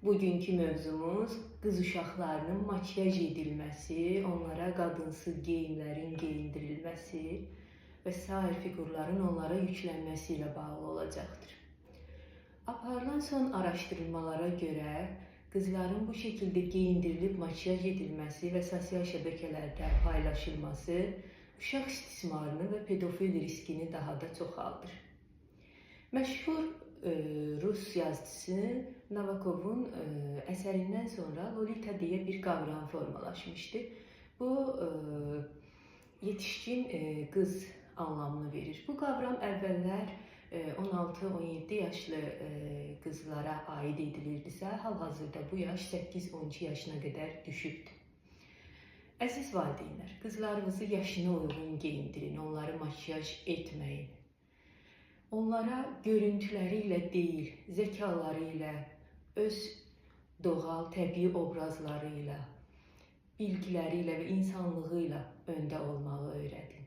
Bugünkü mövzumuz qız uşaqlarının makyaj edilməsi, onlara qadınsı geyimlərin geyindirilməsi və sair fiqurların onlara yüklənməsi ilə bağlı olacaqdır. Aparılan son araşdırmalara görə qızların bu şəkildə geyindirilib makyaj edilməsi və sosial şəbəkələrdə paylaşılması uşaq istismarını və pedofil riskini daha da çoxaldır. Məşhur Rus yazıçısı Nabokovun əsərindən sonra Lolita deyə bir qavram formalaşmışdı. Bu yetişkin qız anlamını verir. Bu qavram əvvəllər 16-17 yaşlı qızlara aid edilirdisə, hal-hazırda bu yaş 8-12 yaşına qədər düşübdür. Əziz valideynlər, qızlarınızı yaşına uyğun geyindirin, onları makyaj etməyin. Onlara görüntüləri ilə deyil, zəkaları ilə, öz doğal, təbii obrazları ilə, bilgiləri ilə və insanlığı ilə öndə olmağı öyrədin.